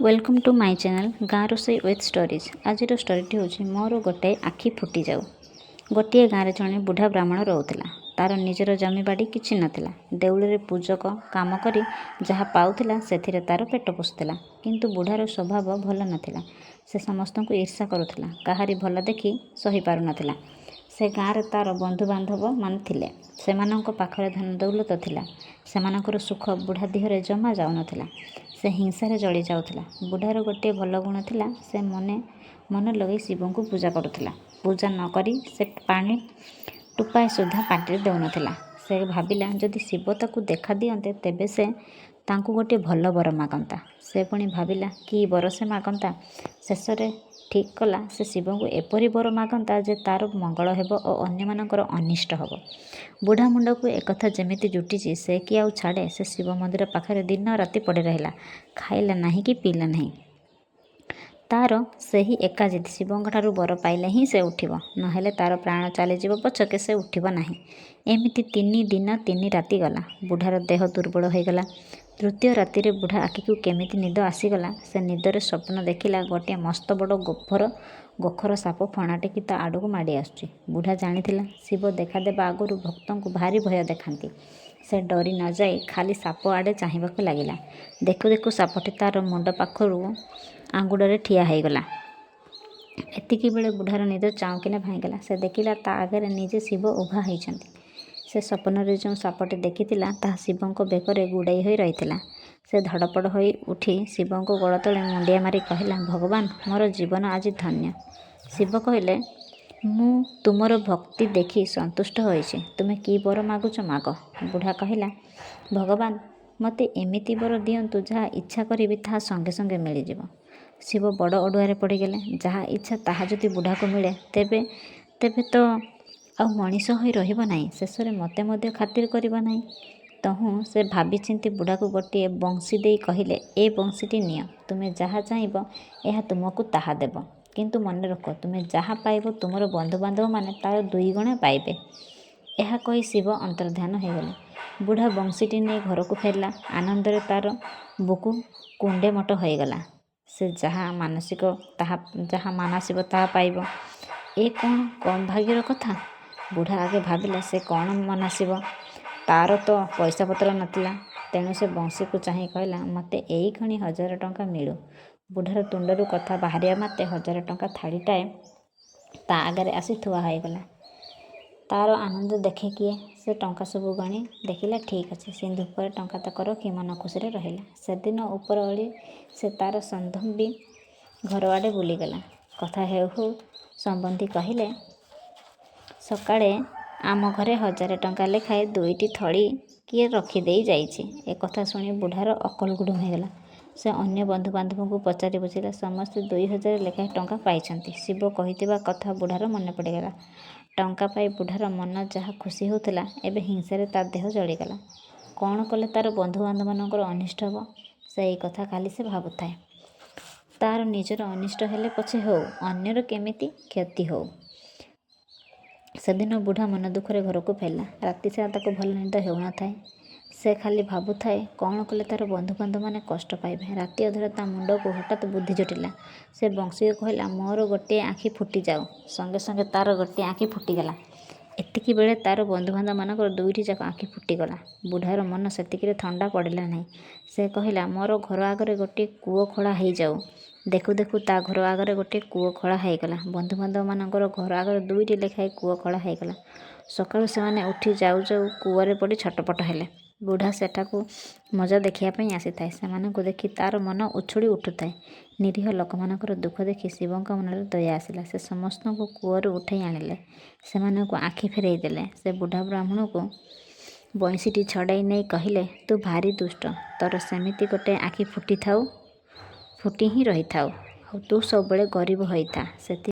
Welcome to my channel ଗାଁ ରୋଷେଇ with storeys. ଆଜିର ଷ୍ଟୋରିଟି ହେଉଛି ମୋର ଗୋଟାଏ ଆଖି ଫୁଟିଯାଉ। ଗୋଟିଏ ଗାଁରେ ଜଣେ ବୁଢ଼ା ବ୍ରାହ୍ମଣ ରହୁଥିଲା। ତା'ର ନିଜର ଜମିବାଡ଼ି କିଛି ନଥିଲା। ଦେଉଳରେ ପୂଜକ କାମ କରି ଯାହା ପାଉଥିଲା, ସେଥିରେ ତା'ର ପେଟ ପୋଷୁଥିଲା। କିନ୍ତୁ ବୁଢ଼ାର ସ୍ୱଭାବ ଭଲ ନଥିଲା। ସେ ସମସ୍ତଙ୍କୁ ଈର୍ଷା କରୁଥିଲା। କାହାରି ଭଲ ଦେଖି ସହି ପାରୁନଥିଲା। ସେ ଗାଁରେ ତା'ର ବନ୍ଧୁବାନ୍ଧବମାନେ ଥିଲେ। ସେମାନଙ୍କ ପାଖରେ ଧନ ଦୌଲତ ଥିଲା। ସେମାନଙ୍କର ସୁଖ ବୁଢ଼ା ଦିହରେ ଜମା ଯାଉନଥିଲା। ସେ ହିଂସାରେ ଜଳି ଯାଉଥିଲା। ବୁଢ଼ାର ଗୋଟିଏ ଭଲ ଗୁଣ ଥିଲା। ସେ ମନେ ମନ ଲଗାଇ ଶିବଙ୍କୁ ପୂଜା କରୁଥିଲା। ପୂଜା ନ କରି ସେ ପାଣି ଟୋପାଏ ସୁଦ୍ଧା ପାଟିରେ ଦେଉନଥିଲା। ସେ ଭାବିଲା, ଯଦି ଶିବ ତାକୁ ଦେଖା ଦିଅନ୍ତେ, ତେବେ ସେ ତାଙ୍କୁ ଗୋଟିଏ ଭଲ ବର ମାଗନ୍ତା। ସେ ପୁଣି ଭାବିଲା, କି ବର ସେ ମାଗନ୍ତା? ଶେଷରେ ଠିକ୍ କଲା, ସେ ଶିବଙ୍କୁ ଏପରି ବର ମାଗନ୍ତା ଯେ ତା'ର ମଙ୍ଗଳ ହେବ ଓ ଅନ୍ୟମାନଙ୍କର ଅନିଷ୍ଟ ହେବ। ବୁଢ଼ା ମୁଣ୍ଡକୁ ଏକଥା ଯେମିତି ଜୁଟିଛି, ସେ କି ଆଉ ଛାଡ଼େ? ସେ ଶିବ ମନ୍ଦିର ପାଖରେ ଦିନ ରାତି ପଡ଼ି ରହିଲା। ଖାଇଲା ନାହିଁ କି ପିଇଲା ନାହିଁ। ତା'ର ସେହି ଏକା ଜିଦ୍, ଶିବଙ୍କଠାରୁ ବର ପାଇଲେ ହିଁ ସେ ଉଠିବ, ନହେଲେ ତା'ର ପ୍ରାଣ ଚାଲିଯିବ ପଛକେ ସେ ଉଠିବ ନାହିଁ। ଏମିତି 3 ଦିନ 3 ରାତି ଗଲା। ବୁଢ଼ାର ଦେହ ଦୁର୍ବଳ ହୋଇଗଲା। ତୃତୀୟ ରାତିରେ ବୁଢ଼ା ଆଖିକୁ କେମିତି ନିଦ ଆସିଗଲା। ସେ ନିଦରେ ସ୍ୱପ୍ନ ଦେଖିଲା, ଗୋଟିଏ ମସ୍ତବଡ଼ ଗୋଖର ସାପ ଫଣା ଟେକି ତା' ଆଡ଼କୁ ମାଡ଼ି ଆସୁଛି। ବୁଢ଼ା ଜାଣିଥିଲା, ଶିବ ଦେଖାଦେବା ଆଗରୁ ଭକ୍ତଙ୍କୁ ଭାରି ଭୟ ଦେଖାନ୍ତି। ସେ ଡରି ନ ଯାଇ ଖାଲି ସାପ ଆଡ଼େ ଚାହିଁବାକୁ ଲାଗିଲା। ଦେଖୁ ଦେଖୁ ସାପଟି ତା'ର ମୁଣ୍ଡ ପାଖରୁ ଆଙ୍ଗୁଡ଼ରେ ଠିଆ ହୋଇଗଲା। ଏତିକିବେଳେ ବୁଢ଼ାର ନିଦ ଚାଉଁକିନା ଭାଙ୍ଗିଗଲା। ସେ ଦେଖିଲା, ତା' ଆଗରେ ନିଜେ ଶିବ ଉଭା ହୋଇଛନ୍ତି। ସେ ସ୍ୱପ୍ନରେ ଯେଉଁ ସାପଟି ଦେଖିଥିଲା, ତାହା ଶିବଙ୍କ ବେକରେ ଗୁଡ଼େଇ ହୋଇ ରହିଥିଲା। ସେ ଧଡ଼ପଡ଼ ହୋଇ ଉଠି ଶିବଙ୍କ ଗୋଡ଼ତଳେ ମୁଣ୍ଡିଆ ମାରି କହିଲା, "ଭଗବାନ, ମୋର ଜୀବନ ଆଜି ଧନ୍ୟ।" ଶିବ କହିଲେ, "ମୁଁ ତୁମର ଭକ୍ତି ଦେଖି ସନ୍ତୁଷ୍ଟ ହୋଇଛି। ତୁମେ କି ବର ମାଗୁଛ ମାଗ।" ବୁଢ଼ା କହିଲା, "ଭଗବାନ, ମୋତେ ଏମିତି ବର ଦିଅନ୍ତୁ, ଯାହା ଇଚ୍ଛା କରିବି ତାହା ସଙ୍ଗେ ସଙ୍ଗେ ମିଳିଯିବ।" ଶିବ ବଡ଼ ଅଡ଼ୁଆରେ ପଡ଼ିଗଲେ। ଯାହା ଇଚ୍ଛା ତାହା ଯଦି ବୁଢ଼ାକୁ ମିଳେ, ତେବେ ତ ଆଉ ମଣିଷ ହୋଇ ରହିବ ନାହିଁ। ଶେଷରେ ମୋତେ ମଧ୍ୟ ଖାତିର କରିବ ନାହିଁ। ତହୁଁ ସେ ଭାବିଚିନ୍ତି ବୁଢ଼ାକୁ ଗୋଟିଏ ବଂଶୀ ଦେଇ କହିଲେ, "ଏ ବଂଶୀଟି ନିଅ। ତୁମେ ଯାହା ଚାହିଁବ, ଏହା ତୁମକୁ ତାହା ଦେବ। କିନ୍ତୁ ମନେରଖ, ତୁମେ ଯାହା ପାଇବ, ତୁମର ବନ୍ଧୁବାନ୍ଧବମାନେ ତା'ର ଦୁଇଗୁଣା ପାଇବେ।" ଏହା କହି ଶିବ ଅନ୍ତର୍ଦ୍ଧାନ ହୋଇଗଲେ। ବୁଢ଼ା ବଂଶୀଟି ନେଇ ଘରକୁ ଫେରିଲା। ଆନନ୍ଦରେ ତା'ର ବୁକୁ କୁଣ୍ଡେମୋଟ ହୋଇଗଲା। ସେ ଯାହା ମାନସିବ ତାହା ପାଇବ, ଏ କ'ଣ କମ୍ ଭାଗ୍ୟର କଥା? ବୁଢ଼ା ଆଗେ ଭାବିଲା, ସେ କ'ଣ ମନାସିବ? ତା'ର ତ ପଇସାପତ୍ର ନଥିଲା। ତେଣୁ ସେ ବଂଶୀକୁ ଚାହିଁ କହିଲା, "ମୋତେ ଏଇକ୍ଷଣି 1000 ଟଙ୍କା ମିଳୁ।" ବୁଢ଼ାର ତୁଣ୍ଡରୁ କଥା ବାହାରିବା ମାତ୍ରେ 1000 ଟଙ୍କା ଥାଳିଟାଏ ତା' ଆଗରେ ଆସି ଥୁଆ ହୋଇଗଲା। ତା'ର ଆନନ୍ଦ ଦେଖେ କିଏ? ସେ ଟଙ୍କା ସବୁ ଗଣି ଦେଖିଲା, ଠିକ୍ ଅଛି। ସିନ୍ଦୁକରେ ଟଙ୍କାତକ ରଖି ମନ ଖୁସିରେ ରହିଲା। ସେଦିନ ଉପରଓଳି ସେ ତା'ର ସମ୍ବନ୍ଧୀ ଘରଆଡ଼େ ବୁଲିଗଲା। କଥା ହେଉ ହେଉ ସମ୍ବନ୍ଧୀ କହିଲେ, "ସକାଳେ ଆମ ଘରେ 1000 ଟଙ୍କା ଲେଖାଏଁ ଦୁଇଟି ଥଳି କିଏ ରଖିଦେଇ ଯାଇଛି।" ଏକଥା ଶୁଣି ବୁଢ଼ାର ଅକଲ ଗୁଡ଼ୁମ ହୋଇଗଲା। ସେ ଅନ୍ୟ ବନ୍ଧୁବାନ୍ଧବଙ୍କୁ ପଚାରି ବୁଝିଲା, ସମସ୍ତେ 2000 ଲେଖାଏଁ ଟଙ୍କା ପାଇଛନ୍ତି। ଶିବ କହିଥିବା କଥା ବୁଢ଼ାର ମନେ ପଡ଼ିଗଲା। ଟଙ୍କା ପାଇ ବୁଢ଼ାର ମନ ଯାହା ଖୁସି ହେଉଥିଲା, ଏବେ ହିଂସାରେ ତା' ଦେହ ଜଳିଗଲା। କ'ଣ କଲେ ତା'ର ବନ୍ଧୁବାନ୍ଧବମାନଙ୍କର ଅନିଷ୍ଟ ହେବ, ସେଇ କଥା ଖାଲି ସେ ଭାବୁଥାଏ। ତା'ର ନିଜର ଅନିଷ୍ଟ ହେଲେ ପଛେ ହେଉ, ଅନ୍ୟର କେମିତି କ୍ଷତି ହେଉ। ସେଦିନ ବୁଢ଼ା ମନ ଦୁଃଖରେ ଘରକୁ ଫେରିଲା। ରାତିସାରା ତାକୁ ଭଲ ନିଦ ହେଉନଥାଏ। ସେ ଖାଲି ଭାବୁଥାଏ, କ'ଣ କଲେ ତା'ର ବନ୍ଧୁବାନ୍ଧବମାନେ କଷ୍ଟ ପାଇବେ। ରାତି ଅଧରେ ତା' ମୁଣ୍ଡକୁ ହଠାତ୍ ବୁଦ୍ଧି ଜୁଟିଲା। ସେ ବଂଶୀକୁ କହିଲା, "ମୋର ଗୋଟିଏ ଆଖି ଫୁଟିଯାଉ।" ସଙ୍ଗେ ସଙ୍ଗେ ତା'ର ଗୋଟିଏ ଆଖି ଫୁଟିଗଲା। ଏତିକିବେଳେ ତା'ର ବନ୍ଧୁବାନ୍ଧବମାନଙ୍କର ଦୁଇଟିଯାକ ଆଖି ଫୁଟିଗଲା। ବୁଢ଼ାର ମନ ସେତିକିରେ ଥଣ୍ଡା ପଡ଼ିଲା ନାହିଁ। ସେ କହିଲା, "ମୋର ଘର ଆଗରେ ଗୋଟିଏ କୂଅ ଖୋଳା ହୋଇଯାଉ।" ଦେଖୁ ଦେଖୁ ତା' ଘର ଆଗରେ ଗୋଟିଏ କୂଅ ଖୋଳା ହୋଇଗଲା। ବନ୍ଧୁବାନ୍ଧବମାନଙ୍କର ଘର ଆଗରେ ଦୁଇଟି ଲେଖାଏଁ କୂଅ ଖୋଳା ହୋଇଗଲା। ସକାଳୁ ସେମାନେ ଉଠି ଯାଉ ଯାଉ କୂଅରେ ପଡ଼ି ଛଟପଟ ହେଲେ। ବୁଢ଼ା ସେଠାକୁ ମଜା ଦେଖିବା ପାଇଁ ଆସିଥାଏ। ସେମାନଙ୍କୁ ଦେଖି ତା'ର ମନ ଉଛୁଳି ଉଠୁଥାଏ। ନିରୀହ ଲୋକମାନଙ୍କର ଦୁଃଖ ଦେଖି ଶିବଙ୍କ ମନରେ ଦୟା ଆସିଲା। ସେ ସମସ୍ତଙ୍କୁ କୂଅରୁ ଉଠାଇ ଆଣିଲେ। ସେମାନଙ୍କୁ ଆଖି ଫେରାଇ ଦେଲେ। ସେ ବୁଢ଼ା ବ୍ରାହ୍ମଣକୁ ବଇଁଶୀଟି ଛଡ଼ାଇ ନେଇ କହିଲେ, "ତୁ ଭାରି ଦୁଷ୍ଟ। ତୋର ସେମିତି ଗୋଟାଏ ଆଖି ଫୁଟି ହିଁ ରହିଥାଉ। ଆଉ ତୁ ସବୁବେଳେ ଗରିବ ହୋଇଥା।"